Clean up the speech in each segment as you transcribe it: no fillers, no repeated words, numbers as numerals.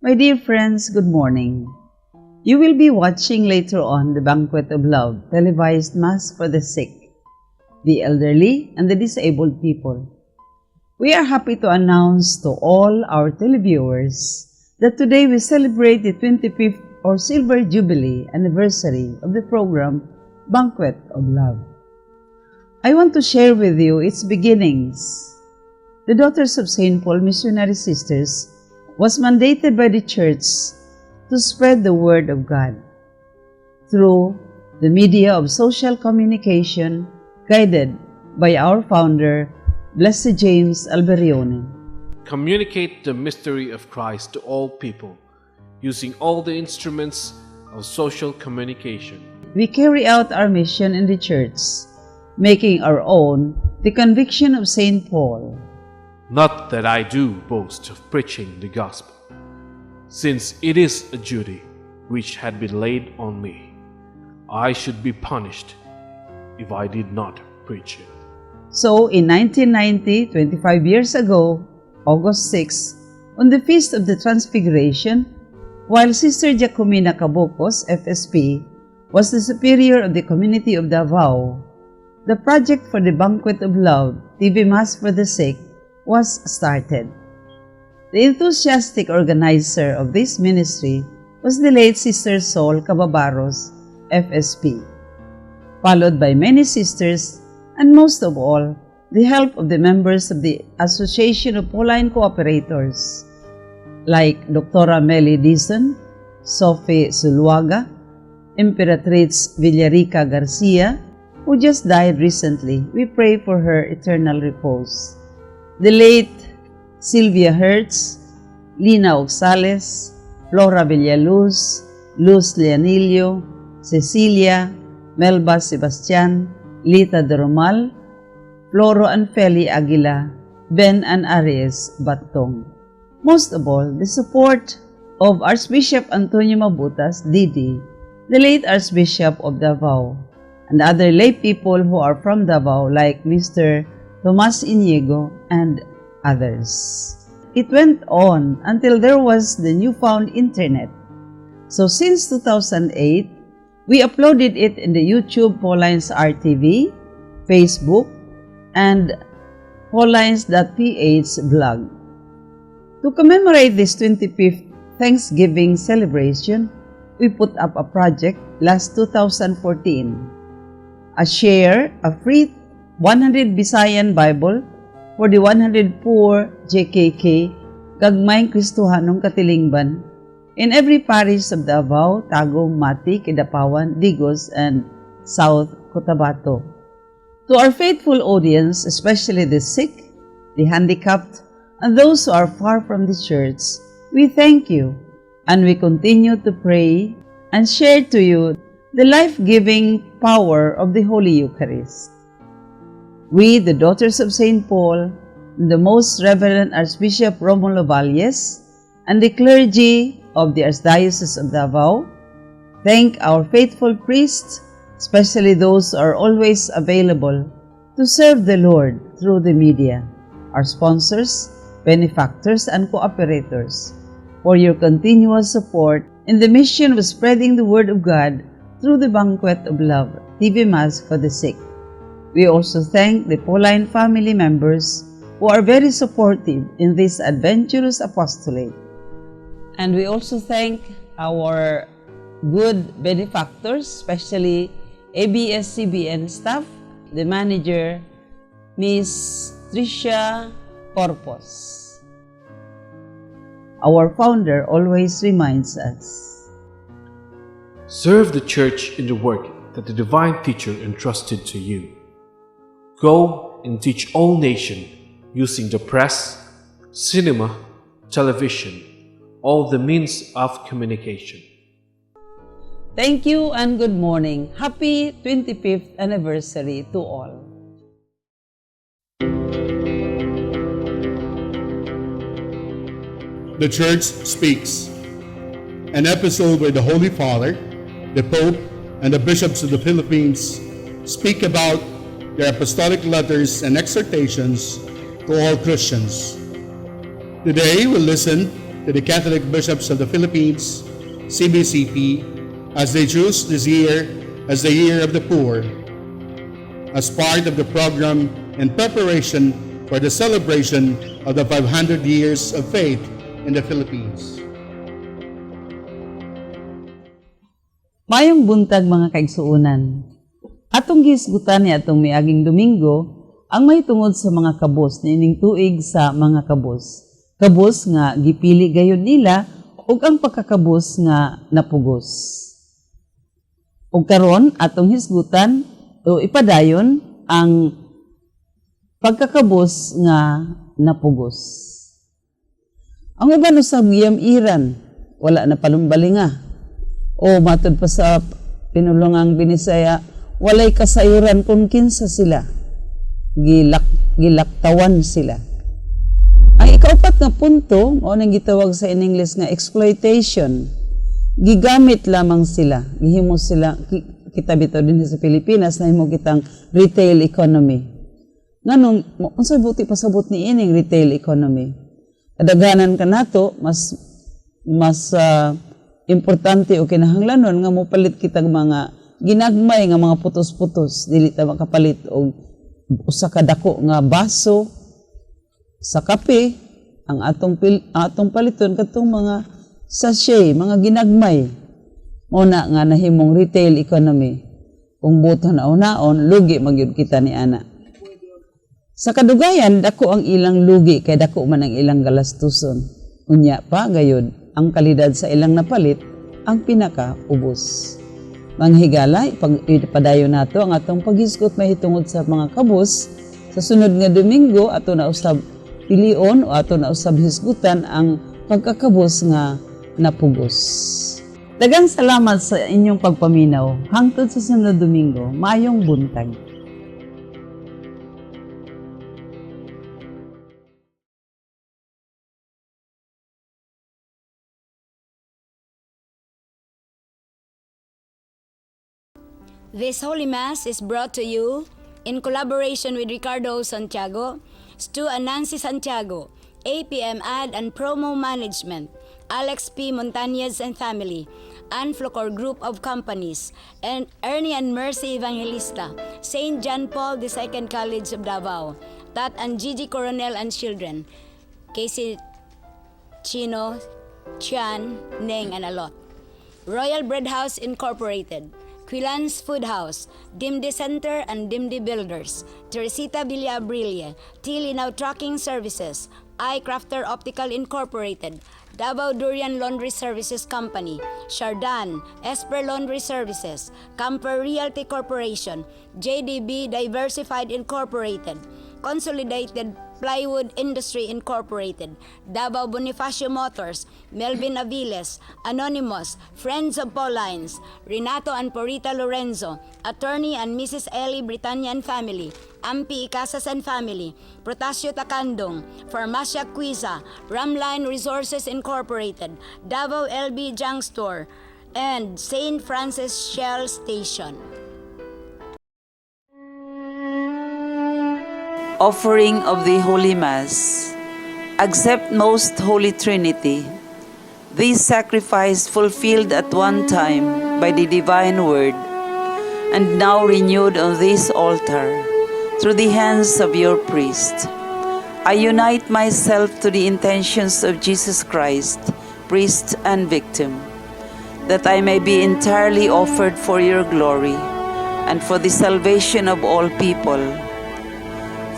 My dear friends, good morning. You will be watching later on the Banquet of Love televised Mass for the sick, the elderly, and the disabled people. We are happy to announce to all our televiewers that today we celebrate the 25th or Silver Jubilee anniversary of the program Banquet of Love. I want to share with you its beginnings. The Daughters of St. Paul Missionary Sisters was mandated by the Church to spread the Word of God through the media of social communication guided by our founder, Blessed James Alberione. Communicate the mystery of Christ to all people using all the instruments of social communication. We carry out our mission in the Church, making our own the conviction of St. Paul. Not that I do boast of preaching the gospel, since it is a duty which had been laid on me. I should be punished if I did not preach it. So in 1990, 25 years ago, August 6, on the Feast of the Transfiguration, while Sister Jacomina Cabocos, FSP, was the superior of the community of Davao, the project for the Banquet of Love, TV Mass for the Sick, was started. The enthusiastic organizer of this ministry was the late Sister Sol Cababaros, FSP, followed by many sisters and most of all, the help of the members of the Association of Pauline Cooperators like Dr. Meli Dizon, Sophie Zuluaga, Imperatriz Villarica Garcia, who just died recently. We pray for her eternal repose. The late Sylvia Hertz, Lina Oxales, Flora Villaluz, Luz Leonilio, Cecilia, Melba Sebastian, Lita de Romal, Floro and Feli Aguila, Ben and Aries Batong. Most of all, the support of Archbishop Antonio Mabutas, Didi, the late Archbishop of Davao, and other lay people who are from Davao like Mr. Tomas Iniego and others. It went on until there was the newfound internet. So since 2008, we uploaded it in the YouTube Paulines RTV, Facebook, and Paulines.ph blog. To commemorate this 25th Thanksgiving celebration, we put up a project last 2014. A free 100 Visayan Bible for the 100 poor JKK, Gagmayng Kristohanong Katilingban, in every parish of Davao, Tagum, Mati, Kidapawan, Digos, and South Cotabato. To our faithful audience, especially the sick, the handicapped, and those who are far from the church, we thank you, and we continue to pray and share to you the life-giving power of the Holy Eucharist. We, the Daughters of St. Paul, the Most Reverend Archbishop Romulo Valles, and the clergy of the Archdiocese of Davao, thank our faithful priests, especially those who are always available to serve the Lord through the media, our sponsors, benefactors, and cooperators, for your continuous support in the mission of spreading the Word of God through the Banquet of Love, TV Mass for the sick. We also thank the Pauline family members who are very supportive in this adventurous apostolate. And we also thank our good benefactors, especially ABS-CBN staff, the manager, Miss Tricia Corpus. Our founder always reminds us, serve the Church in the work that the Divine Teacher entrusted to you. Go and teach all nations using the press, cinema, television, all the means of communication. Thank you and good morning. Happy 25th anniversary to all. The Church Speaks, an episode where the Holy Father, the Pope, and the bishops of the Philippines speak about their apostolic letters and exhortations to all Christians. Today we'll listen to the Catholic Bishops of the Philippines, CBCP, as they choose this year as the Year of the Poor, as part of the program in preparation for the celebration of the 500 years of faith in the Philippines. Mayong buntag mga kaigsuunan. Atong gisgutan ni atong miaging Domingo ang may tungod sa mga kabos niining tuig sa mga kabos. Kabos nga gipili gayud nila ug ang pagkakabos nga napugos. Ug karon atong hisgutan o ipadayon ang pagkakabos nga napugos. Ang iban usab giyam-iran, wala na palumbalinga. O matud pa sa pinulungang Binisaya, walay kasayuran kung kinsa sila. Gilaktawan sila. Ang ikaupat nga punto, o nang gitawag sa in English nga exploitation, gigamit lamang sila. Gihimo sila, kita bitaw din sa Pilipinas, na himo kitang retail economy. Nganong, unsay buti pasabot ni ining retail economy? Kadaghanan ka nato, mas importante o kinahanglanon nga mopalit kitag mga ginagmay nga mga putos-putos, dili ta makapalit og usa ka dako nga baso sa kape, ang atong paliton katong mga sachet, mga ginagmay. Muna nga nahimong retail economy. Kung buto na unaon, lugi magyud kita ni ana. Sa kadugayan, dako ang ilang lugi kay dako man ang ilang galastuson. Unya pa gayud, ang kalidad sa ilang napalit ang pinaka-ubos. Mga higala, ipadayon nato ang atong paghisgot mahitungod sa mga kabos. Sa sunod nga Domingo, ato na usab pilion o ato na usab hisgutan ang pagkakabos nga napugos. Daghang salamat sa inyong pagpaminaw. Hangtod sa sunod Domingo, maayong buntag. This Holy Mass is brought to you in collaboration with Ricardo Santiago, Stu and Nancy Santiago, APM Ad and Promo Management, Alex P. Montañez and Family, Ann Flocor Group of Companies, and Ernie and Mercy Evangelista, St. John Paul II College of Davao, Tat and Gigi Coronel and Children, Casey Chino, Chian, Neng and Alot, Royal Bread House Incorporated, Quilans Food House, Dimdi Center and Dimdi Builders, Teresita Villa Abrilia, Tilinaw Trucking Services, iCrafter Optical Incorporated, Davao Durian Laundry Services Company, Shardan, Esper Laundry Services, Camper Realty Corporation, JDB Diversified Incorporated, Consolidated Plywood Industry Incorporated, Davao Bonifacio Motors, Melvin Aviles, Anonymous, Friends of Paulines, Renato and Porita Lorenzo, Attorney and Mrs. Ellie Britannia and Family, Ampi Icasas and Family, Protasio Takandong, Farmacia Quiza, Ramline Resources Incorporated, Davao LB Junk Store, and St. Francis Shell Station. Offering of the Holy Mass. Accept Most Holy Trinity. This sacrifice fulfilled at one time by the divine word, and now renewed on this altar through the hands of your priest. I unite myself to the intentions of Jesus Christ, priest and victim, that I may be entirely offered for your glory and for the salvation of all people.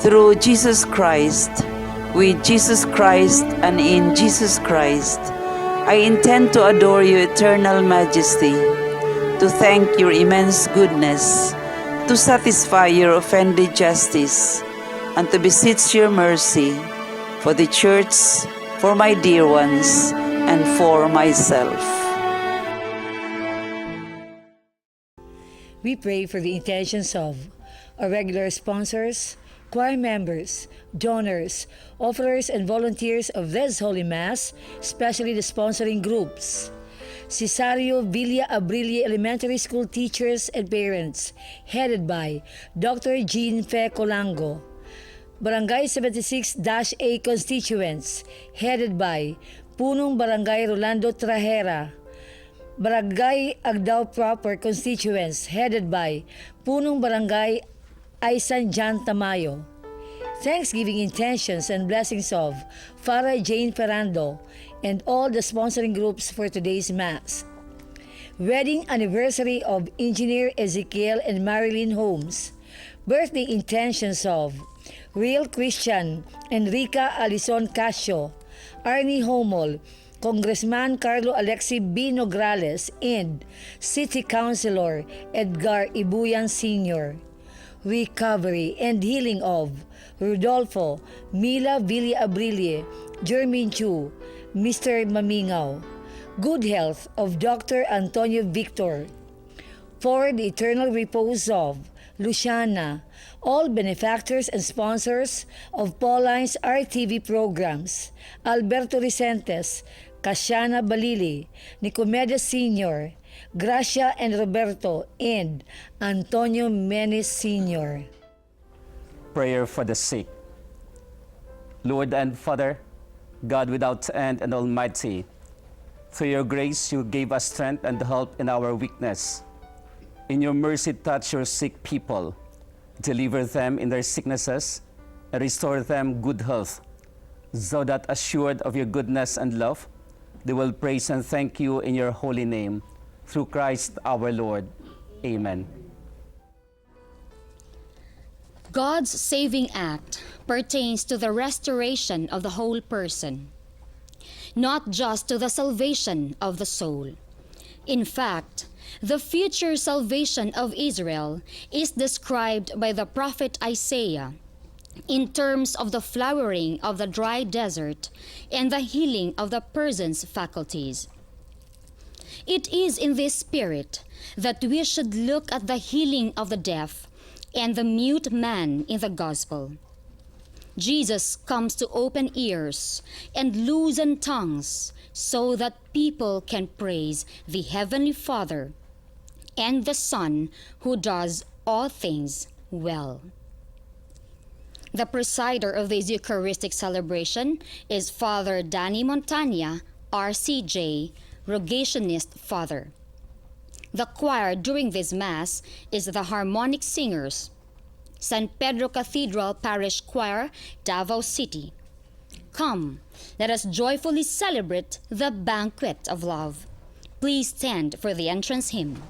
Through Jesus Christ, with Jesus Christ, and in Jesus Christ, I intend to adore your eternal majesty, to thank your immense goodness, to satisfy your offended justice, and to beseech your mercy for the Church, for my dear ones, and for myself. We pray for the intentions of our regular sponsors, choir members, donors, offerers, and volunteers of this Holy Mass, especially the sponsoring groups. Cesario Villa Abrilia Elementary School teachers and parents, headed by Dr. Jean Fe Colango. Barangay 76-A constituents, headed by Punong Barangay Rolando Trajera, Barangay Agdao Proper Constituents headed by Punong Barangay Aisan Jan Tamayo. Thanksgiving intentions and blessings of Farah Jane Ferrando and all the sponsoring groups for today's Mass. Wedding anniversary of Engineer Ezekiel and Marilyn Holmes. Birthday intentions of Real Christian Enrica Alison Casio, Arnie Homol, Congressman Carlo Alexi B. Nograles, and City Councilor Edgar Ibuyan Sr. Recovery and healing of Rodolfo Mila Villa Abrilie, Jermaine Chu, Mr. Mamingaw. Good health of Dr. Antonio Victor. For the eternal repose of Luciana, all benefactors and sponsors of Paulines RTV programs, Alberto Ricentes, Casiana Balili, Nicomedes Sr., Gracia and Roberto, and Antonio Menes Sr. Prayer for the sick. Lord and Father, God without end and Almighty, through your grace you gave us strength and help in our weakness. In your mercy touch your sick people, deliver them in their sicknesses, and restore them good health, so that assured of your goodness and love, they will praise and thank you in your holy name. Through Christ our Lord. Amen. God's saving act pertains to the restoration of the whole person, not just to the salvation of the soul. In fact, the future salvation of Israel is described by the prophet Isaiah in terms of the flowering of the dry desert and the healing of the person's faculties. It is in this spirit that we should look at the healing of the deaf and the mute man in the gospel. Jesus comes to open ears and loosen tongues so that people can praise the Heavenly Father and the Son who does all things well. The presider of this Eucharistic celebration is Father Danny Montagna, RCJ, Rogationist Father. The choir during this Mass is the Harmonic Singers, San Pedro Cathedral Parish Choir, Davao City. Come, let us joyfully celebrate the banquet of love. Please stand for the entrance hymn.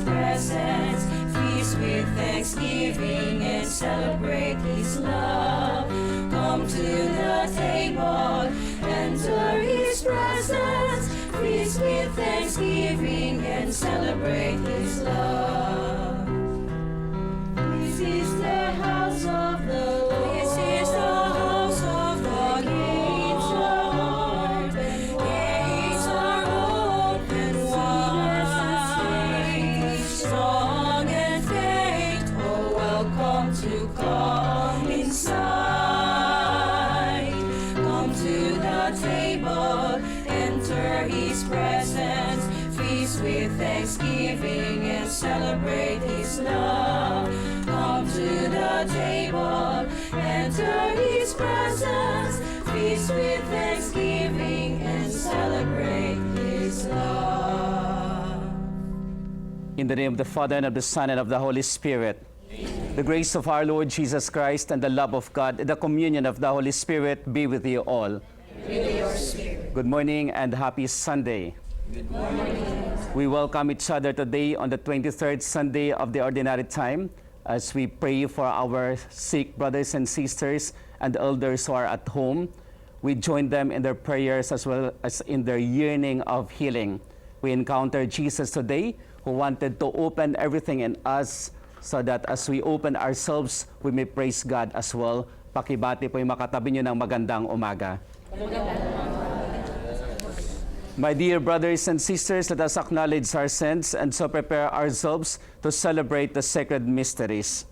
Presence, feast with thanksgiving and celebrate His love. Come to the table, enter His presence, feast with thanksgiving and celebrate His love. This is the house of the Lord. This is the house of the Lord. Gates are open wide. Strong and faithful, welcome to come inside. Come to the table, enter His presence, feast with thanksgiving and celebrate His love. Come to the table, enter His presence, feast with thanksgiving and celebrate His love. In the name of the Father, and of the Son, and of the Holy Spirit. Amen. The grace of our Lord Jesus Christ, and the love of God, and the communion of the Holy Spirit be with you all. With your spirit. Good morning and happy Sunday. Good morning. We welcome each other today on the 23rd Sunday of the Ordinary Time as we pray for our sick brothers and sisters and elders who are at home. We join them in their prayers as well as in their yearning of healing. We encounter Jesus today, who wanted to open everything in us so that as we open ourselves, we may praise God as well. Pakibati po yung makatabi nyo ng magandang umaga. My dear brothers and sisters, let us acknowledge our sins and so prepare ourselves to celebrate the sacred mysteries.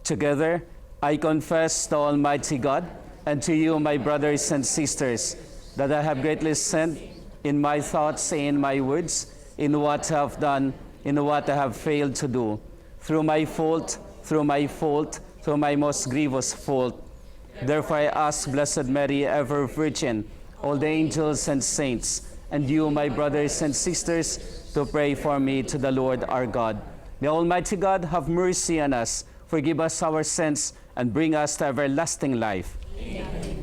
Together, I confess to Almighty God and to you, my brothers and sisters, that I have greatly sinned in my thoughts and in my words, in what I have done, in what I have failed to do. Through my fault, through my most grievous fault. Therefore I ask Blessed Mary, ever Virgin, all the angels and saints, and you, my brothers and sisters, to pray for me to the Lord our God. May Almighty God have mercy on us, forgive us our sins, and bring us to everlasting life. Amen.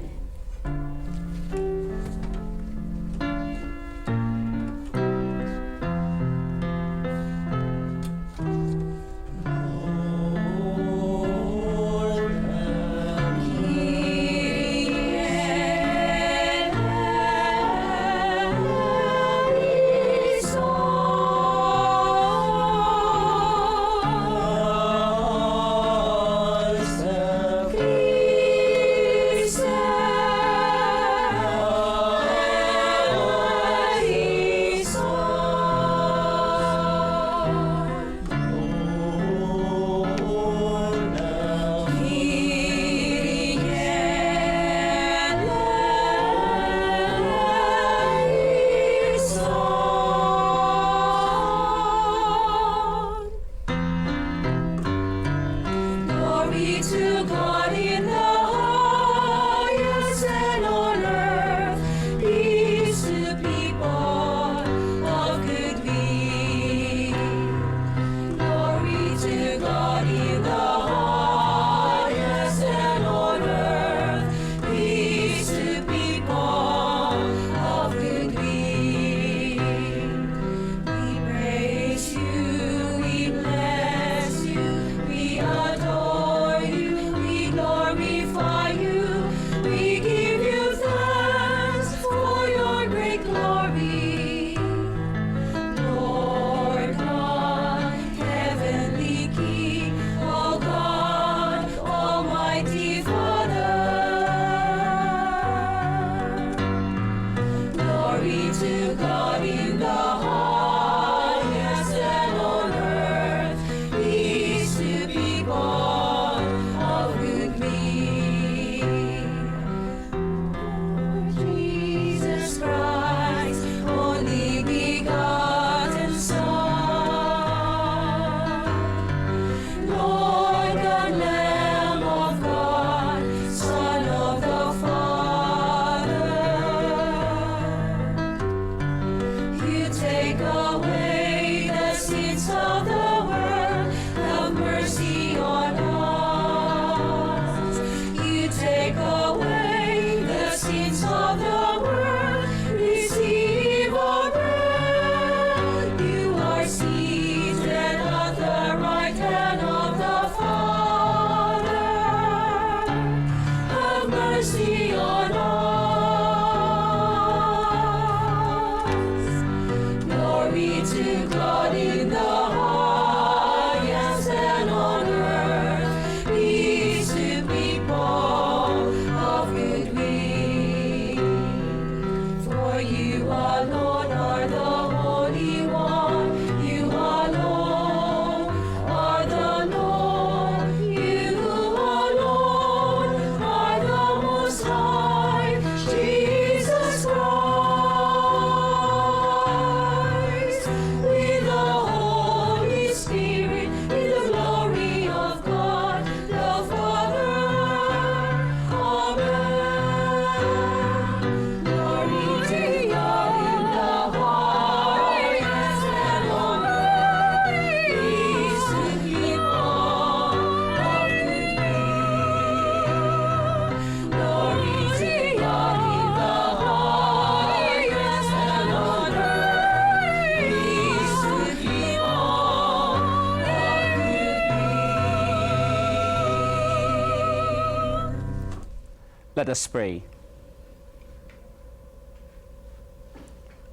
Let us pray.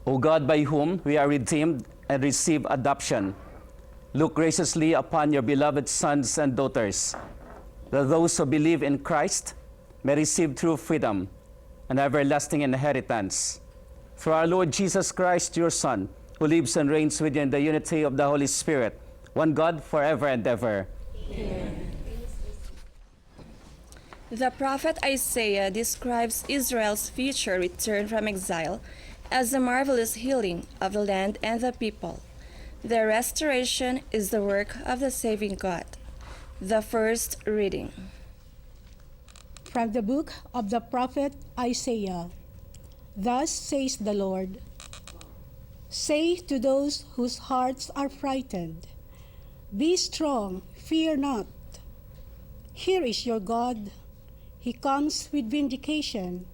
O God, by whom we are redeemed and receive adoption, look graciously upon your beloved sons and daughters, that those who believe in Christ may receive true freedom and everlasting inheritance. Through our Lord Jesus Christ, your Son, who lives and reigns with you in the unity of the Holy Spirit, one God, forever and ever. Amen. The prophet Isaiah describes Israel's future return from exile as a marvelous healing of the land and the people. Their restoration is the work of the saving God. The first reading. From the book of the prophet Isaiah. Thus says the Lord, say to those whose hearts are frightened, be strong, fear not. Here is your God. He comes with vindication,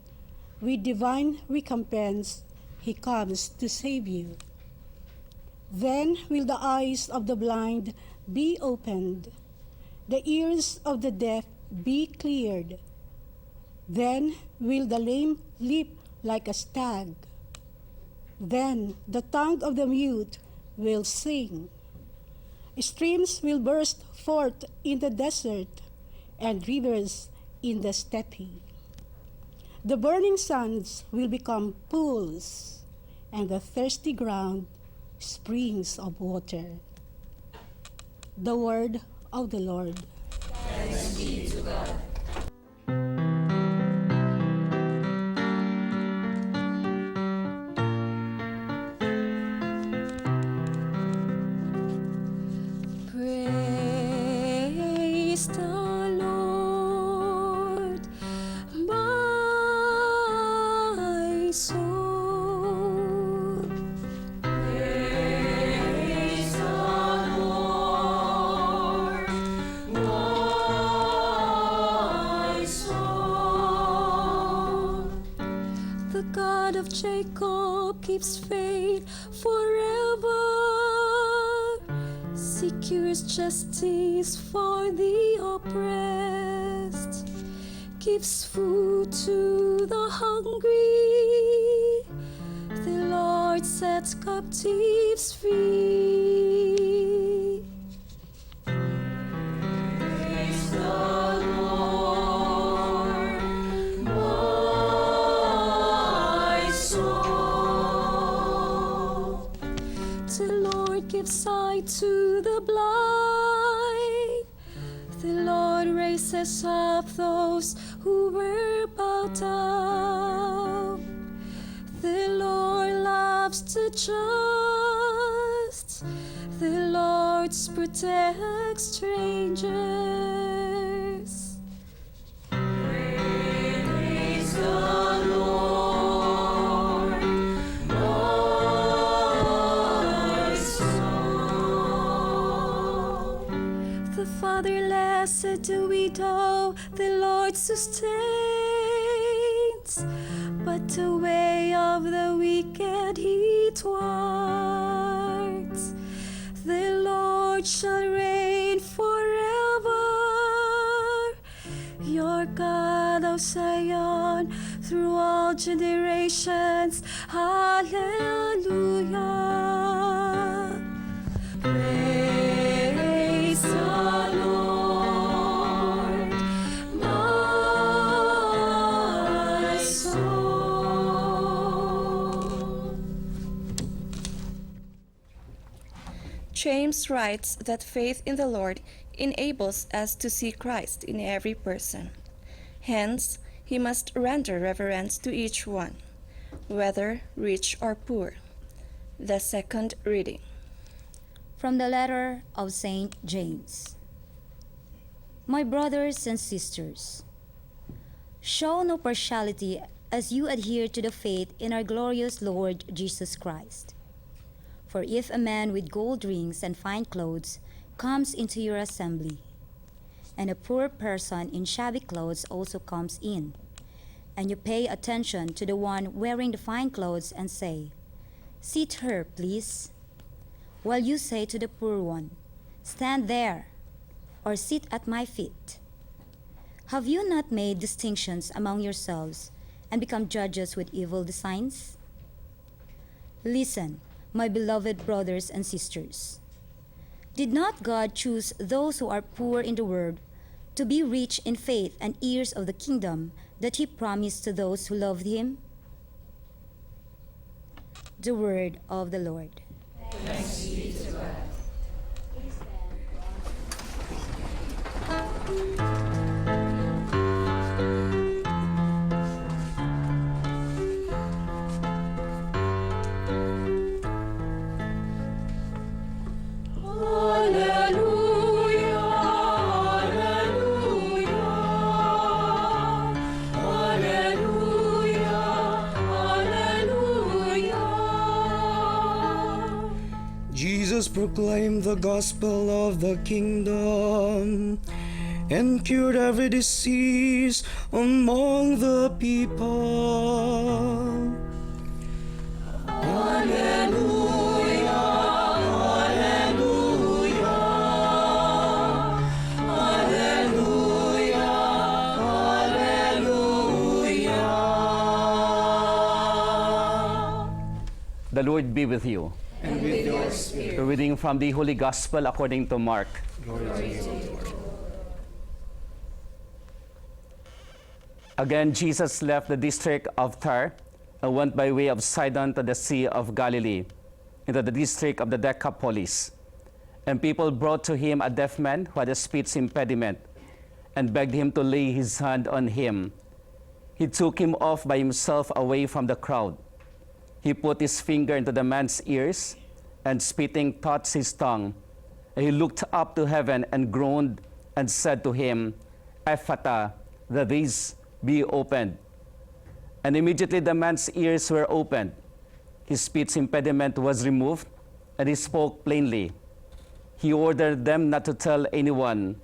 with divine recompense. He comes to save you. Then will the eyes of the blind be opened, the ears of the deaf be cleared. Then will the lame leap like a stag. Then the tongue of the mute will sing. Streams will burst forth in the desert, and rivers in the steppe. The burning sands will become pools, and the thirsty ground springs of water. The word of the Lord. Thanks be to God. Praise the Lord, my soul. Praise the Lord, my soul. The God of Jacob keeps faith forever, secures justice for the oppressed, gives food to the hungry. The Lord sets captives free. Praise the Lord, my soul. The Lord gives sight to the blind. The Lord raises up those who were bowed down. The Lord loves the just. The Lord protects strangers. Praise the Lord, my soul. The fatherless and the widow, the Lord sustains, but the way of the wicked He thwarts. The Lord shall reign forever, your God, O Zion, through all generations. Hallelujah. Praise the Lord, my soul. James writes that faith in the Lord enables us to see Christ in every person. Hence, he must render reverence to each one, whether rich or poor. The second reading. From the letter of Saint James. My brothers and sisters, show no partiality as you adhere to the faith in our glorious Lord Jesus Christ. For if a man with gold rings and fine clothes comes into your assembly, and a poor person in shabby clothes also comes in, and you pay attention to the one wearing the fine clothes and say, "Sit here, please," while you say to the poor one, "Stand there," or "Sit at my feet," have you not made distinctions among yourselves and become judges with evil designs? Listen, my beloved brothers and sisters. Did not God choose those who are poor in the world to be rich in faith and heirs of the kingdom that He promised to those who loved Him? The word of the Lord. Thanks be to God. Jesus proclaimed the gospel of the kingdom and cured every disease among the people. The Lord be with you. And with your spirit. A reading from the Holy Gospel according to Mark. Glory to you, Lord. Again, Jesus left the district of Tyre and went by way of Sidon to the Sea of Galilee, into the district of the Decapolis. And people brought to him a deaf man who had a speech impediment, and begged him to lay his hand on him. He took him off by himself away from the crowd. He put his finger into the man's ears, and spitting touched his tongue. And he looked up to heaven and groaned and said to him, Ephata, that is, be opened. And immediately the man's ears were opened. His speech impediment was removed, and he spoke plainly. He ordered them not to tell anyone,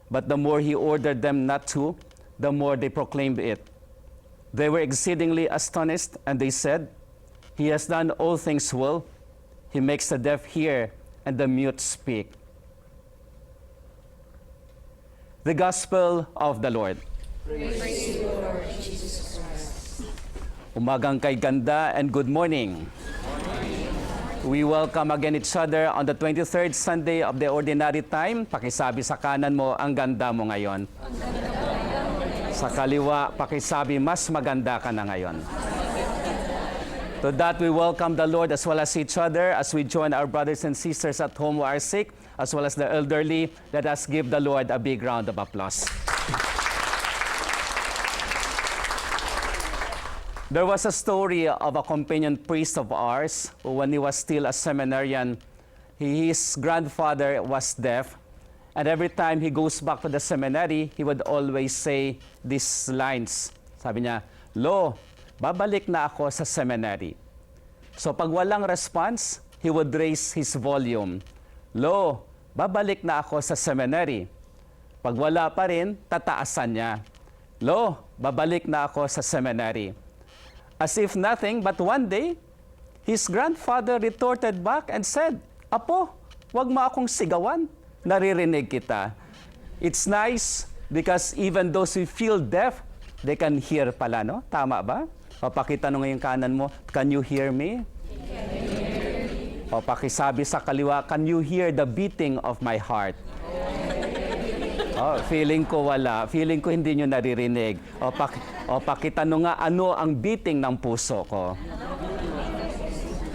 but the more he ordered them not to, the more they proclaimed it. They were exceedingly astonished, and they said, He has done all things well. He makes the deaf hear and the mute speak. The Gospel of the Lord. Praise you, Lord Jesus Christ. Umagang kay ganda and good morning. We welcome again each other on the 23rd Sunday of the Ordinary Time. Pakisabi sa kanan mo, ang ganda mo ngayon. Sa kaliwa, pakisabi, mas maganda ka na ngayon. To that, we welcome the Lord as well as each other as we join our brothers and sisters at home who are sick, as well as the elderly. Let us give the Lord a big round of applause. There was a story of a companion priest of ours who, when he was still a seminarian, his grandfather was deaf. And every time he goes back to the seminary, he would always say these lines. Sabi niya, Lo, babalik na ako sa seminary. So pag walang response, he would raise his volume. Lo, babalik na ako sa seminary. Pag wala pa rin, tataasan niya. Lo, babalik na ako sa seminary. As if nothing, but one day, his grandfather retorted back and said, Apo, wag mo akong sigawan. Naririnig kita. It's nice because even those who feel deaf, they can hear pala, no? Tama ba? Papakita nung ngayong kanan mo, can you hear me? O pakisabi sa kaliwa, can you hear the beating of my heart? Oh, feeling ko wala. Feeling ko hindi nyo naririnig. O pakitanong nga, ano ang beating ng puso ko?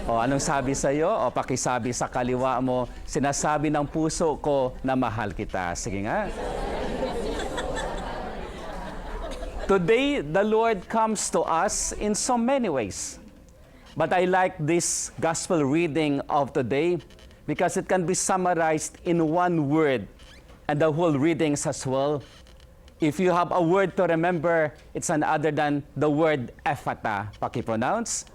O anong sabi sa iyo? O pakisabi sa kaliwa mo, sinasabi ng puso ko na mahal kita. Sige nga. Today, the Lord comes to us in so many ways. But I like this gospel reading of today because it can be summarized in one word, and the whole readings as well. If you have a word to remember, it's none other than the word ephata. Paki-pronounce?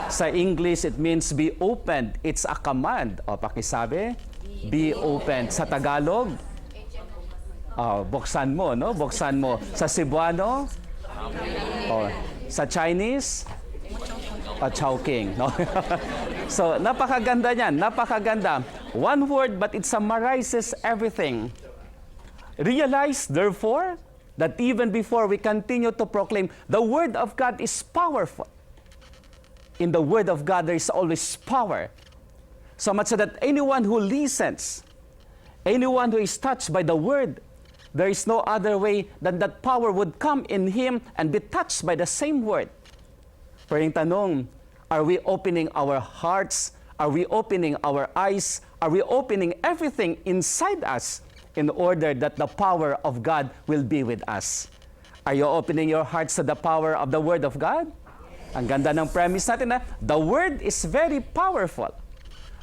Sa English, it means be opened. It's a command. O pakisabi? Be opened. Sa Tagalog? Buksan mo, no? Buksan mo. Sa Cebuano? Sa Chinese? Chowking, no? So, napakaganda niyan. Napakaganda. One word, but it summarizes everything. Realize, therefore, that even before we continue to proclaim, the Word of God is powerful. In the Word of God, there is always power. So much so that anyone who listens, anyone who is touched by the Word, there is no other way than that power would come in him and be touched by the same Word. Pero yung tanong, are we opening our hearts? Are we opening our eyes? Are we opening everything inside us in order that the power of God will be with us? Are you opening your hearts to the power of the Word of God? Ang ganda ng premise natin na the Word is very powerful.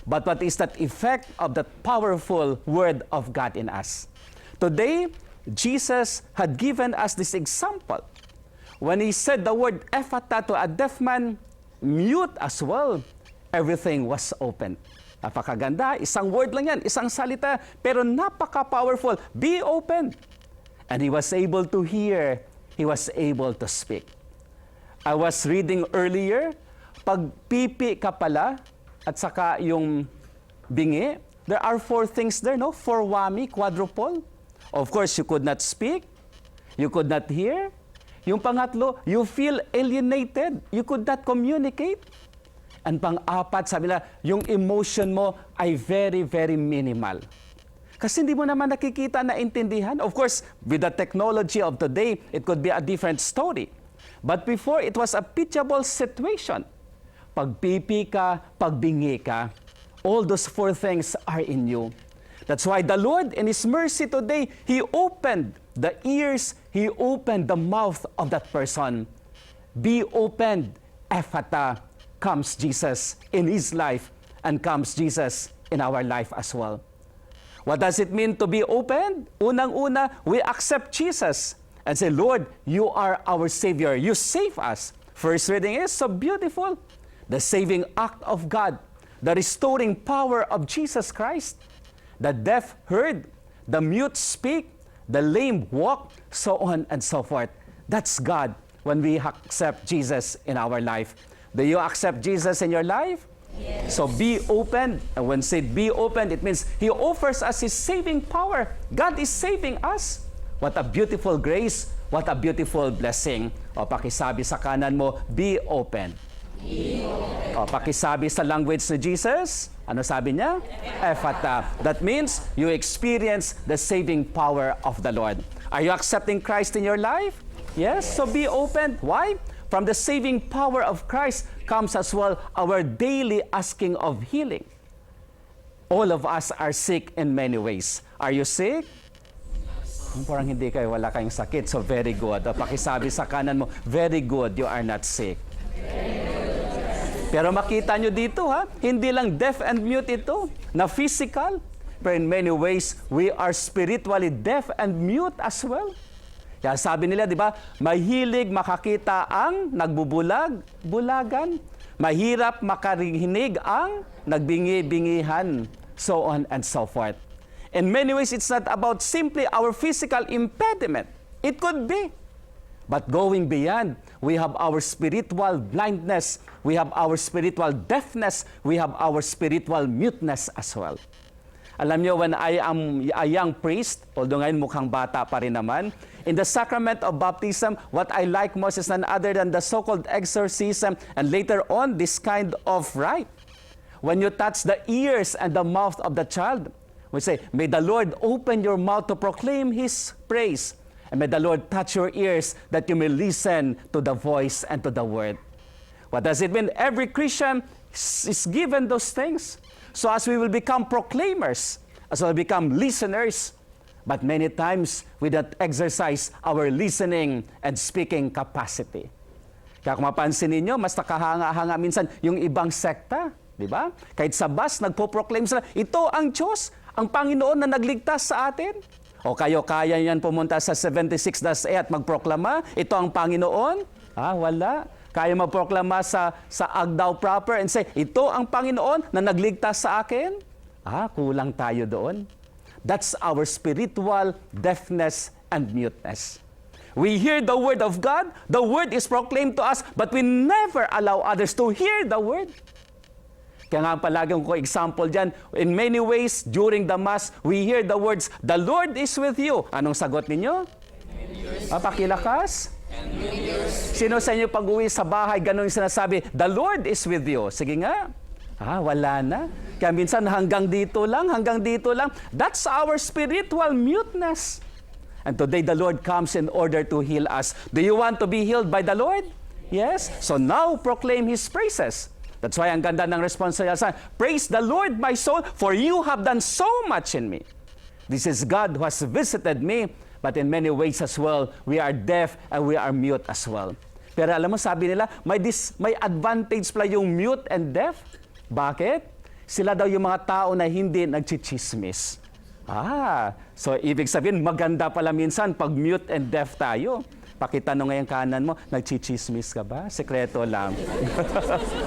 But what is that effect of that powerful Word of God in us? Today, Jesus had given us this example. When He said the word ephata to a deaf man, mute as well, everything was open. Napakaganda, isang word lang yan, isang salita, pero napaka-powerful. Be open. And he was able to hear, he was able to speak. I was reading earlier, pag pipi ka pala, at saka yung bingi, there are 4 things there, no? 4 whammy, quadruple. Of course, you could not speak, you could not hear. Yung pangatlo, you feel alienated, you could not communicate. And pang-apat, sabi nila, yung emotion mo ay very, very minimal. Kasi hindi mo naman nakikita na intindihan. Of course, with the technology of today, it could be a different story. But before, it was a pitiable situation. Pagpipi ka, pagbingi ka, all those 4 things are in you. That's why the Lord, in His mercy today, He opened the ears, He opened the mouth of that person. Be opened, ephata, comes Jesus in his life and comes Jesus in our life as well. What does it mean to be open? Unang-una, we accept Jesus and say, Lord, you are our Savior. You save us. First reading is so beautiful. The saving act of God, the restoring power of Jesus Christ. The deaf heard, the mute speak, the lame walk, so on and so forth. That's God when we accept Jesus in our life. Do you accept Jesus in your life? Yes. So be open. And when said be open, it means He offers us His saving power. God is saving us. What a beautiful grace. What a beautiful blessing. O pakisabi sa kanan mo, be open. Be open. O pakisabi sa language ni Jesus, ano sabi niya? Ephata. That means you experience the saving power of the Lord. Are you accepting Christ in your life? Yes. So be open. Why? From the saving power of Christ comes as well our daily asking of healing. All of us are sick in many ways. Are you sick? Parang hindi kayo, wala kayong sakit. So very good. O, pakisabi sa kanan mo, very good, you are not sick. Pero makita nyo dito ha, hindi lang deaf and mute ito, na physical. But in many ways, we are spiritually deaf and mute as well. Kaya sabi nila, di ba, mahilig makakita ang nagbubulag-bulagan. Mahirap makarinig ang nagbingi-bingihan. So on and so forth. In many ways, it's not about simply our physical impediment. It could be. But going beyond, we have our spiritual blindness. We have our spiritual deafness. We have our spiritual muteness as well. Alam niyo, when I am a young priest, although ngayon mukhang bata pa rin naman, in the sacrament of baptism, what I like most is none other than the so-called exorcism and later on, this kind of rite. When you touch the ears and the mouth of the child, we say, may the Lord open your mouth to proclaim His praise. And may the Lord touch your ears that you may listen to the voice and to the word. What does it mean? Every Christian is given those things. So as we will become proclaimers, as we will become listeners, but many times we don't exercise our listening and speaking capacity. Kaya kung mapansin ninyo, mas nakahanga-hanga minsan yung ibang sekta, di ba? Kahit sa bus, nagpo-proclaim sila, ito ang Diyos, ang Panginoon na nagligtas sa atin. O kayo, kaya yan pumunta sa 76-A at magproklama, ito ang Panginoon? Wala. Kaya magproklama sa Agdao proper and say, ito ang Panginoon na nagligtas sa akin? Kulang tayo doon. That's our spiritual deafness and muteness. We hear the word of God, the word is proclaimed to us, but we never allow others to hear the word. Kaya nga palagi ko example dyan, in many ways, during the Mass, we hear the words, the Lord is with you. Anong sagot ninyo? Pakilakas? Sino sa inyo pag-uwi sa bahay, ganun yung sinasabi, the Lord is with you. Sige nga. Wala na. Kaya minsan hanggang dito lang. That's our spiritual muteness. And today the Lord comes in order to heal us. Do you want to be healed by the Lord? Yes. So now proclaim His praises. That's why ang ganda ng response niya sa, praise the Lord, my soul, for you have done so much in me. This is God who has visited me. But in many ways as well, we are deaf and we are mute as well. Pero alam mo, sabi nila, may advantage pala yung mute and deaf. Bakit? Sila daw yung mga tao na hindi nagchichismis. So ibig sabihin, maganda pala minsan pag mute and deaf tayo. Pakitanong ngayong kanan mo, nagchichismis ka ba? Sekreto lang.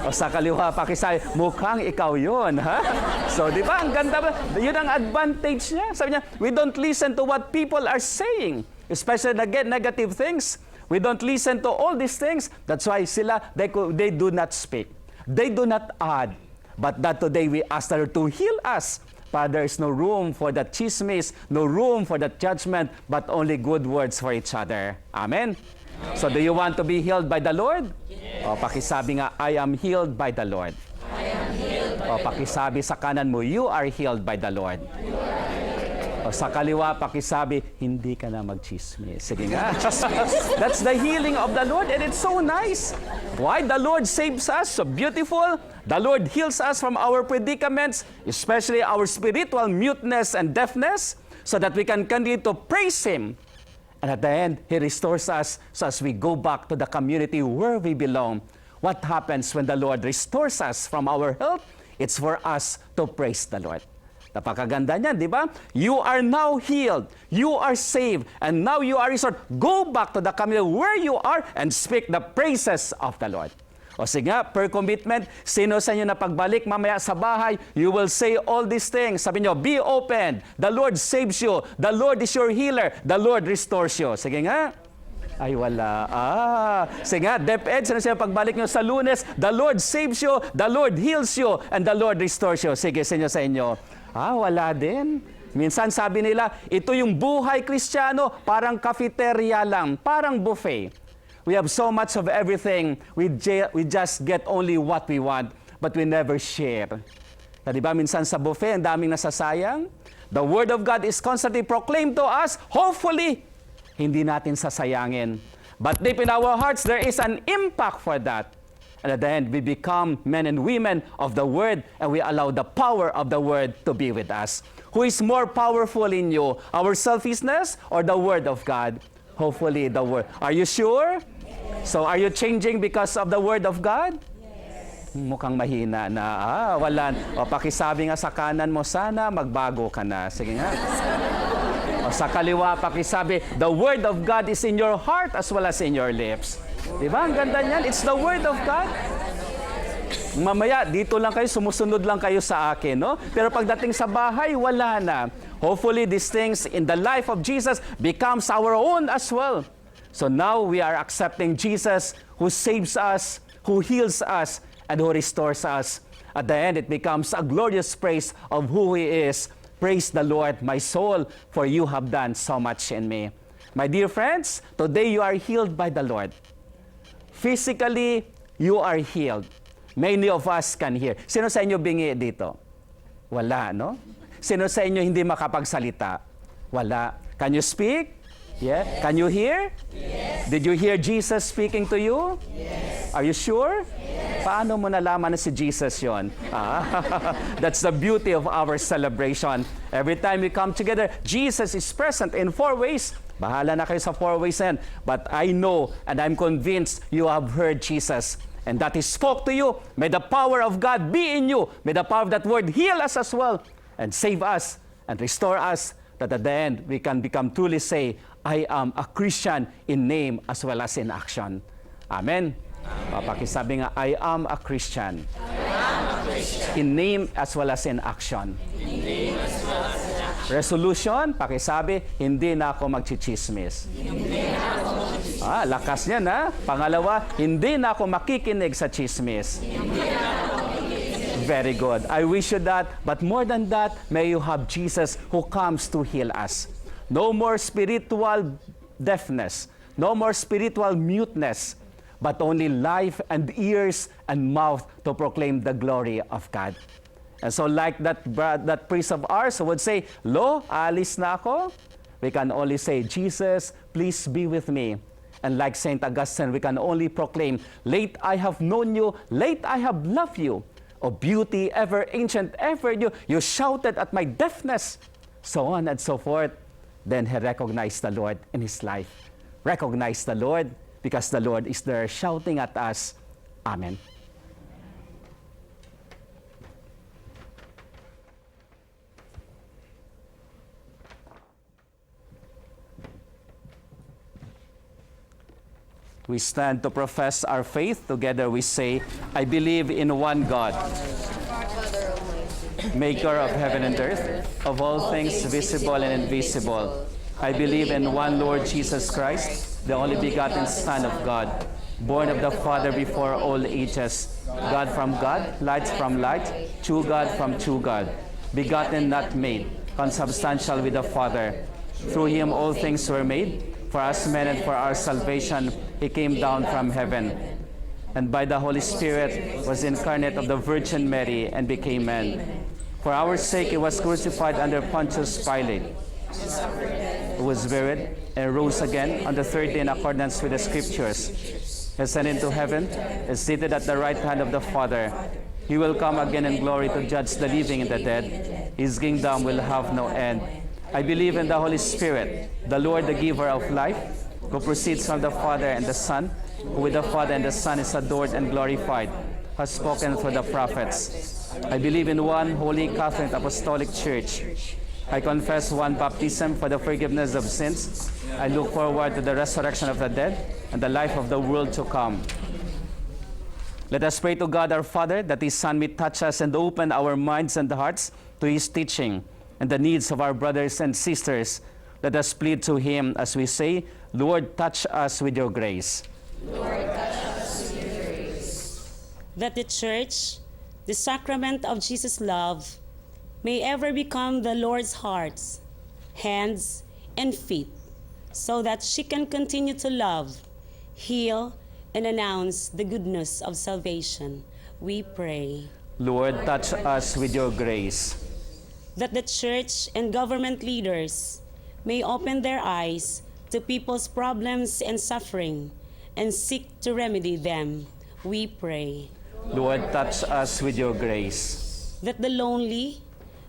O sa kaliwa, pakisabi, mukhang ikaw yun, ha? So, di ba? Ang ganda ba? Yun ang advantage niya. Sabi niya, we don't listen to what people are saying, especially negative things. We don't listen to all these things. That's why they do not speak. They do not add. But that today we ask her to heal us. Father, there is no room for that chismis, no room for that judgment, but only good words for each other. Amen? So do you want to be healed by the Lord? Yes. O pakisabi nga, I am healed by the Lord. I am healed by pakisabi sa kanan mo, you are healed by the Lord. O sa kaliwa, pakisabi, hindi ka na magchismis. Sige nga. That's the healing of the Lord, and it's so nice. Why? The Lord saves us, so beautiful. The Lord heals us from our predicaments, especially our spiritual muteness and deafness, so that we can continue to praise Him. And at the end, He restores us, so as we go back to the community where we belong. What happens when the Lord restores us from our health? It's for us to praise the Lord. Napakaganda niyan, di ba? You are now healed. You are saved. And now you are restored. Go back to the community where you are and speak the praises of the Lord. O sige nga, per commitment, sino sa inyo na pagbalik mamaya sa bahay, you will say all these things. Sabi nyo, be open. The Lord saves you. The Lord is your healer. The Lord restores you. Sige nga. Ay, wala. Sige nga, DepEd, sino siya pagbalik nyo sa Lunes, the Lord saves you, the Lord heals you, and the Lord restores you. Sige, sa inyo. Wala din. Minsan sabi nila, ito yung buhay Kristiyano, parang cafeteria lang, parang buffet. We have so much of everything. We just get only what we want, but we never share. Diba, minsan sa buffet, ang daming nasasayang. The Word of God is constantly proclaimed to us. Hopefully, hindi natin sasayangin. But deep in our hearts, there is an impact for that. And at the end, we become men and women of the Word, and we allow the power of the Word to be with us. Who is more powerful in you, our selfishness or the Word of God? Hopefully, the Word. Are you sure? So, are you changing because of the Word of God? Yes. Mukhang mahina na. Wala. O, pakisabi nga sa kanan mo, sana magbago ka na. Sige nga. O, sa kaliwa, pakisabi, the Word of God is in your heart as well as in your lips. Diba? Ang ganda niyan. It's the Word of God. Mamaya, dito lang kayo, sumusunod lang kayo sa akin, no? Pero pagdating sa bahay, wala na. Hopefully, these things in the life of Jesus becomes our own as well. So now we are accepting Jesus who saves us, who heals us, and who restores us. At the end, it becomes a glorious praise of who He is. Praise the Lord, my soul, for you have done so much in me. My dear friends, today you are healed by the Lord. Physically, you are healed. Many of us can hear. Sino sa inyo bingi dito? Wala, no? Sino sa inyo hindi makapagsalita? Wala. Can you speak? Yeah. Can you hear? Yes. Did you hear Jesus speaking to you? Yes. Are you sure? Yes. Paano mo nalaman na si Jesus yon? That's the beauty of our celebration. Every time we come together, Jesus is present in 4 ways. Bahala na kayo sa 4 ways yan. But I know and I'm convinced you have heard Jesus. And that He spoke to you. May the power of God be in you. May the power of that word heal us as well. And save us and restore us. That at the end, we can become truly say, I am a Christian in name as well as in action. Amen. Papakisabi nga, I am a Christian. In name as well as in action. Resolution, pakisabi, hindi na ako magchichismis. Lakas niyan, ha? Pangalawa, hindi na ako makikinig sa chismis. Very good. I wish you that, but more than that, may you have Jesus who comes to heal us. No more spiritual deafness, no more spiritual muteness, but only life and ears and mouth to proclaim the glory of God. And so like that priest of ours who would say, Lo, alis na ako, we can only say, Jesus, please be with me. And like St. Augustine, we can only proclaim, late I have known you, late I have loved you. O beauty, ever ancient, ever new, you shouted at my deafness. So on and so forth. Then he recognized the Lord in his life. Recognize the Lord because the Lord is there shouting at us. Amen. We stand to profess our faith. Together we say, I believe in one God, maker of heaven and earth, of all things visible and invisible. I believe in one Lord Jesus Christ, the only begotten Son of God, born of the Father before all ages, God from God, light from light, true God from true God, begotten, not made, consubstantial with the Father. Through him all things were made. For us men and for our salvation, he came down from heaven, and by the Holy Spirit was incarnate of the Virgin Mary and became man. For our sake he was crucified under Pontius Pilate, who was buried and rose again on the third day in accordance with the Scriptures. He ascended into heaven, is seated at the right hand of the Father. He will come again in glory to judge the living and the dead. His kingdom will have no end. I believe in the Holy Spirit, the Lord, the giver of life, who proceeds from the Father and the Son, who with the Father and the Son is adored and glorified, has spoken through the prophets. I believe in one holy Catholic Apostolic Church. I confess one baptism for the forgiveness of sins. I look forward to the resurrection of the dead and the life of the world to come. Let us pray to God our Father that his Son may touch us and open our minds and hearts to his teaching and the needs of our brothers and sisters. Let us plead to him as we say, Lord, touch us with your grace. Lord, touch us with your grace. That the Church, the sacrament of Jesus' love, may ever become the Lord's hearts, hands, and feet, so that she can continue to love, heal, and announce the goodness of salvation. We pray. Lord, touch us with your grace. That the Church and government leaders may open their eyes to people's problems and suffering and seek to remedy them. We pray. Lord, touch us with your grace. That the lonely,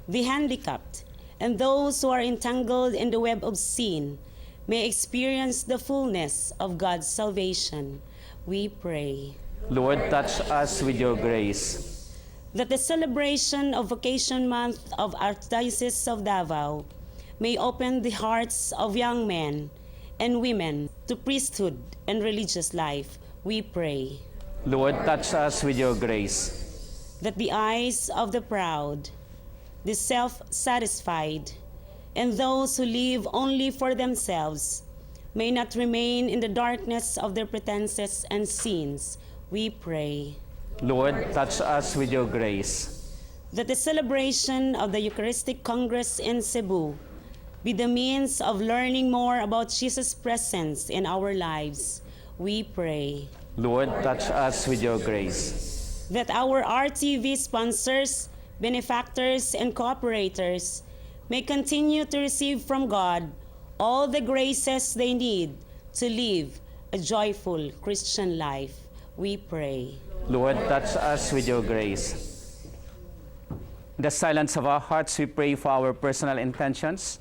the handicapped, and those who are entangled in the web of sin may experience the fullness of God's salvation. We pray. Lord, touch us with your grace. That the celebration of Vocation Month of Archdiocese of Davao may open the hearts of young men and women to priesthood and religious life. We pray. Lord, touch us with your grace. That the eyes of the proud, the self-satisfied, and those who live only for themselves may not remain in the darkness of their pretenses and sins. We pray. Lord, touch us with your grace. That the celebration of the Eucharistic Congress in Cebu be the means of learning more about Jesus' presence in our lives. We pray. Lord, touch us with your grace. That our RTV sponsors, benefactors, and cooperators may continue to receive from God all the graces they need to live a joyful Christian life. We pray. Lord, touch us with your grace. In the silence of our hearts, we pray for our personal intentions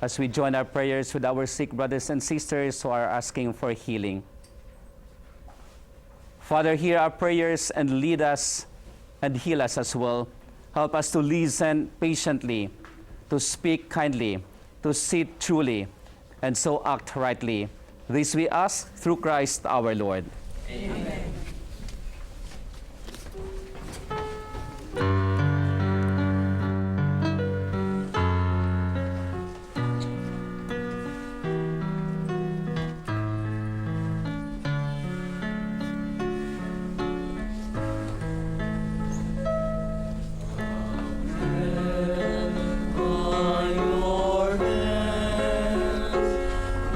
as we join our prayers with our sick brothers and sisters who are asking for healing. Father, hear our prayers and lead us and heal us as well. Help us to listen patiently, to speak kindly, to sit truly, and so act rightly. This we ask through Christ our Lord. Amen.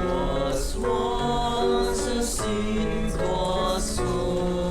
Was once a seed, was sown.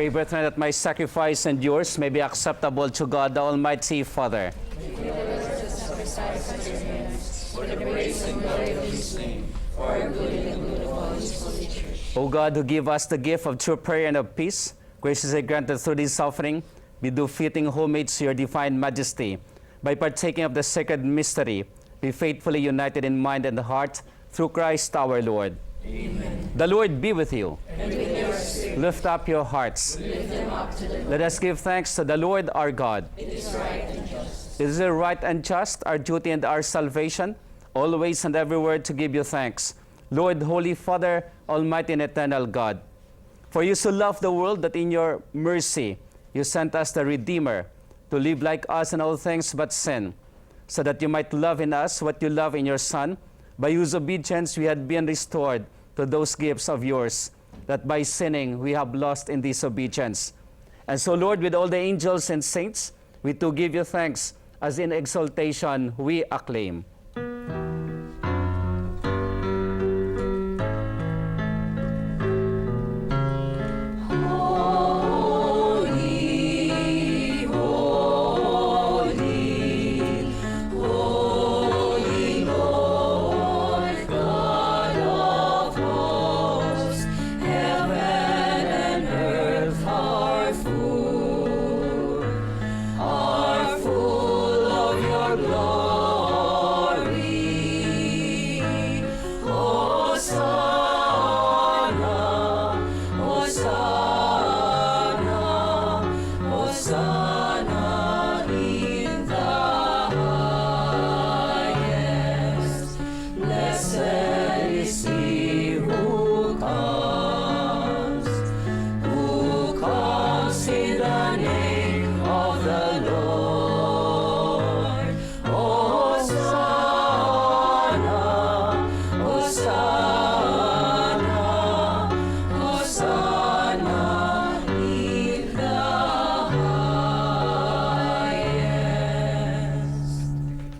pray, brethren, that my sacrifice and yours may be acceptable to God, the Almighty Father. O God, who give us the gift of true prayer and of peace, graciously granted through this offering, we do fitting homage to your divine majesty. By partaking of the sacred mystery, be faithfully united in mind and heart through Christ our Lord. Amen. The Lord be with you. And with your spirit. Lift up your hearts. Lift them up to the Lord. Let us give thanks to the Lord our God. It is right and just. It is right and just, our duty and our salvation, always and everywhere to give you thanks. Lord, Holy Father, Almighty and eternal God, for you so loved the world that in your mercy you sent us the Redeemer to live like us in all things but sin, so that you might love in us what you love in your Son, by whose obedience we had been restored to those gifts of yours, that by sinning we have lost in disobedience. And so, Lord, with all the angels and saints, we too give you thanks, as in exaltation we acclaim.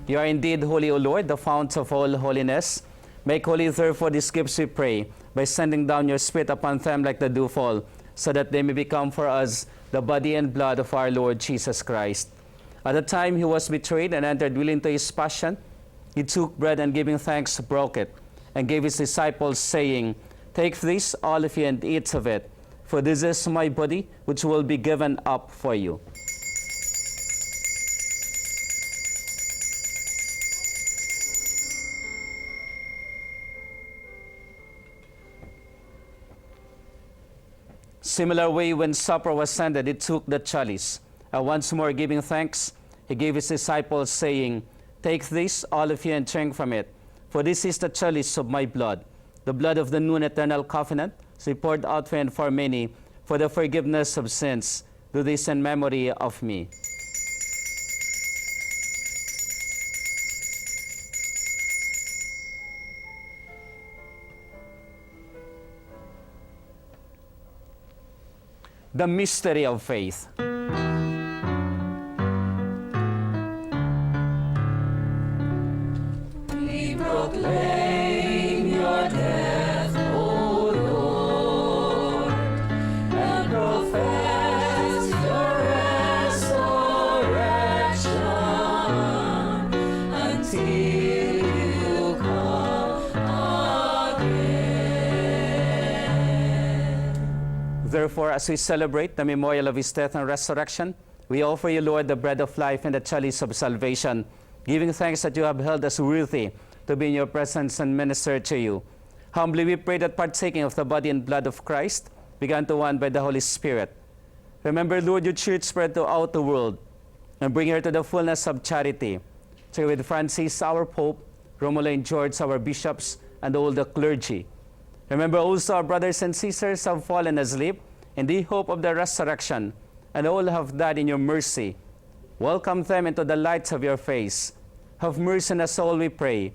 You are indeed holy, O Lord, the fount of all holiness. Make holy, therefore, these gifts, we pray, by sending down your Spirit upon them like the dewfall, so that they may become for us the body and blood of our Lord Jesus Christ. At the time he was betrayed and entered willingly into his passion, he took bread and giving thanks, broke it, and gave his disciples, saying, Take this, all of you, and eat of it, for this is my body, which will be given up for you. Similar way, when supper was ended, he took the chalice, and once more giving thanks, he gave his disciples, saying, Take this, all of you, and drink from it, for this is the chalice of my blood, the blood of the new and eternal covenant, to be poured out for and for many, for the forgiveness of sins. Do this in memory of me. The mystery of faith. We proclaim your death, O Lord, and profess your resurrection until you come again. Therefore, as we celebrate the memorial of his death and resurrection, we offer you, Lord, the bread of life and the chalice of salvation, giving thanks that you have held us worthy to be in your presence and minister to you. Humbly we pray that partaking of the body and blood of Christ, began to one by the Holy Spirit. Remember, Lord, your church spread throughout the world, and bring her to the fullness of charity. Together with Francis, our Pope, Romulo and George, our bishops, and all the clergy. Remember also our brothers and sisters have fallen asleep in the hope of the resurrection, and all have died in your mercy. Welcome them into the light of your face. Have mercy on us all, we pray,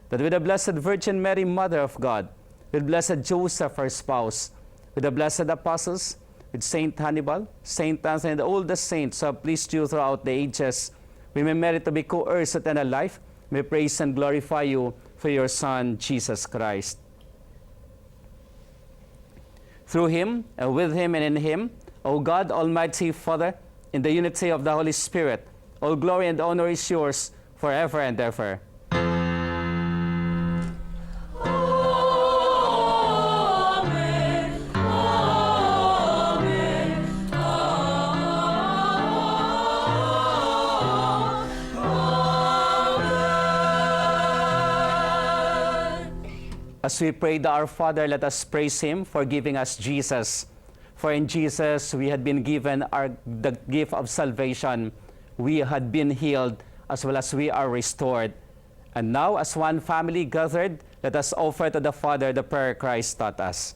that with the Blessed Virgin Mary, Mother of God, with Blessed Joseph, her spouse, with the blessed apostles, with Saint Hannibal, Saint Anthony, and all the saints who have pleased you throughout the ages, we may merit to be co-heirs of eternal life. May praise and glorify you for your Son, Jesus Christ. Through him, and with him, and in him, O God, Almighty Father, in the unity of the Holy Spirit, all glory and honor is yours forever and ever. Amen. Amen. As we pray the Our Father, let us praise Him for giving us Jesus. For in Jesus we had been given the gift of salvation. We had been healed as well as we are restored. And now, as one family gathered, let us offer to the Father the prayer Christ taught us.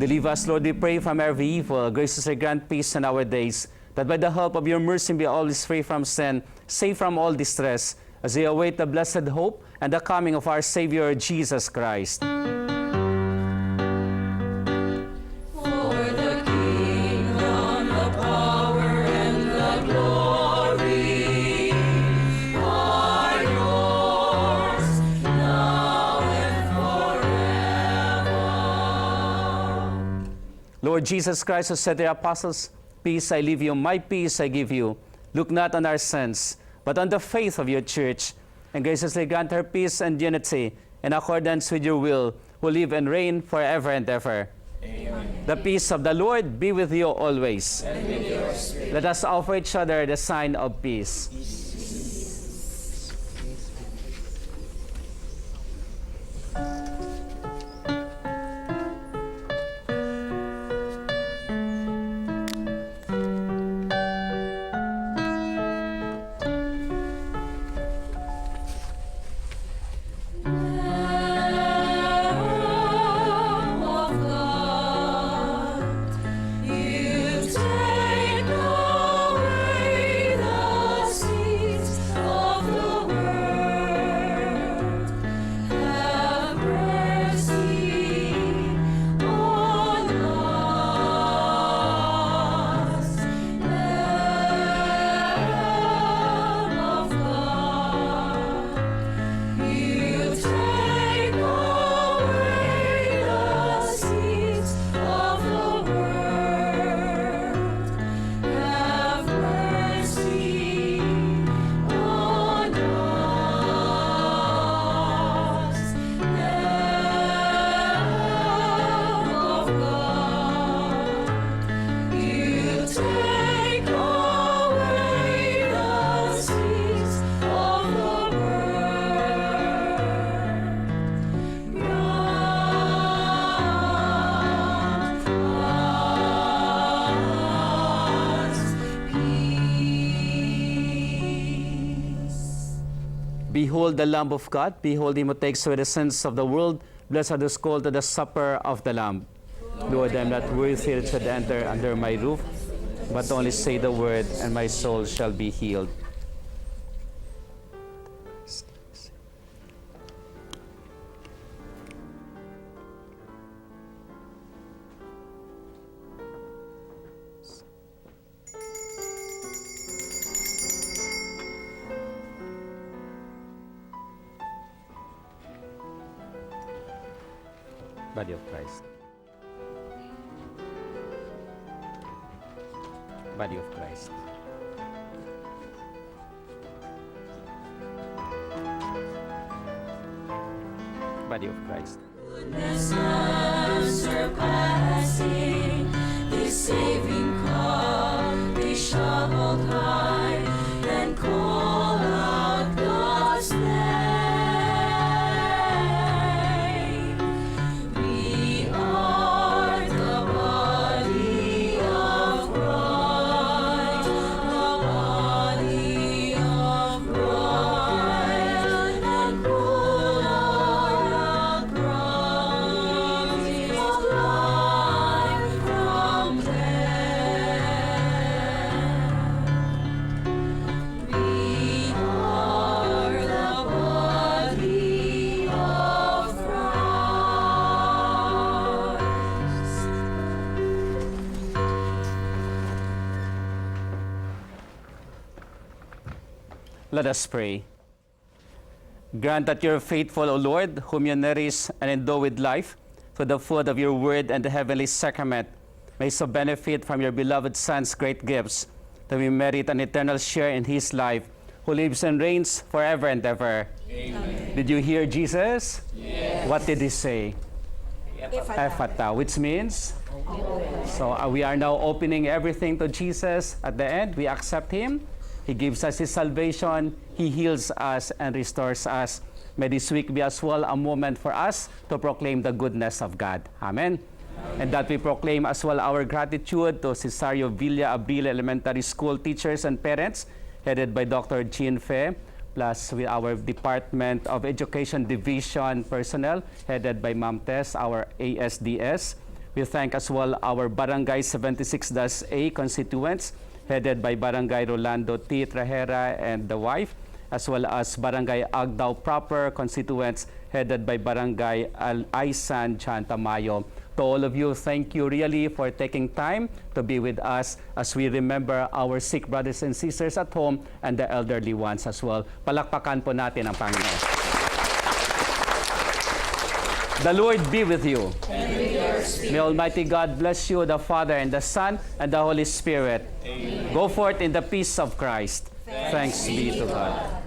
Deliver us, Lord, we pray, from every evil. Graciously grant peace in our days, that by the help of your mercy be always free from sin, safe from all distress, as we await the blessed hope and the coming of our Savior, Jesus Christ. Lord Jesus Christ, who said to the apostles, "Peace I leave you, my peace I give you. Look not on our sins, but on the faith of your church, and graciously grant her peace and unity in accordance with your will, who live and reign forever and ever." Amen. The peace of the Lord be with you always. And with your spirit. Let us offer each other the sign of peace. Behold the Lamb of God, behold him who takes away the sins of the world. Blessed are those called to the supper of the Lamb. Lord, I am not worthy that should enter under my roof, but only say the word, and my soul shall be healed. Body of Christ. Body of Christ. Body of Christ. Goodness unsurpassing, this saving call, we shall hold high and call out God's name. We are the body of Christ, the body of Christ, and full of the promise of life from death. We are the body of Christ. Let us pray. Grant that your faithful, O Lord, whom you nourish and endow with life, through the food of your word and the heavenly sacrament, may so benefit from your beloved Son's great gifts, that we merit an eternal share in his life, who lives and reigns forever and ever. Amen. Did you hear Jesus? Yes. What did he say? Ephata, which means? So we are now opening everything to Jesus. At the end, we accept him. He gives us his salvation. He heals us and restores us. May this week be as well a moment for us to proclaim the goodness of God. Amen. And that we proclaim as well our gratitude to Cesario Villa Abril Elementary School teachers and parents, headed by Dr. Jean Fe, plus with our Department of Education Division personnel, headed by Ma'am Tess, our ASDS. We thank as well our Barangay 76-A constituents, headed by Barangay Rolando T. Trajera and the wife, as well as Barangay Agdao proper constituents, headed by Barangay Aisan Chan Tamayo. To all of you, thank you really for taking time to be with us as we remember our sick brothers and sisters at home and the elderly ones as well. Palakpakan po natin ang Panginoon. The Lord be with you. And with your spirit. May Almighty God bless you, the Father and the Son and the Holy Spirit. Amen. Go forth in the peace of Christ. Thanks be to God.